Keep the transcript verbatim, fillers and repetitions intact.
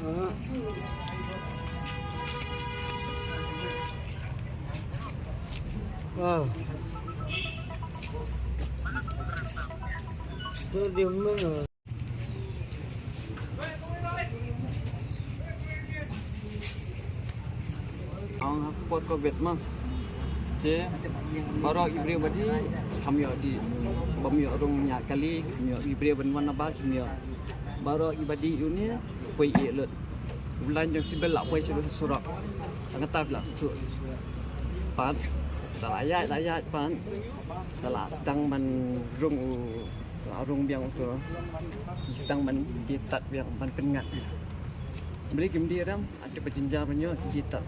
Ah. Tu dia mana? Ang ha ka por Covid ma. Te baroh i briew ba dih kam ïoh dih. Bym ïoh rung ñiah kali, kam ïoh i briew ban wan na bar kam ïoh. Baroh i ba dih ïa une poi ïeh lut. U lain jong civil la poi sha surok. Tang kata la suk. Pat. Te la ïaid, la ïaid pat. Te la sdang ban rung u, la rung biang uto. Sdang ban die tad biang ban pynngat. Balei kim die, ram, ate ba jynjar ban ïoh die tad.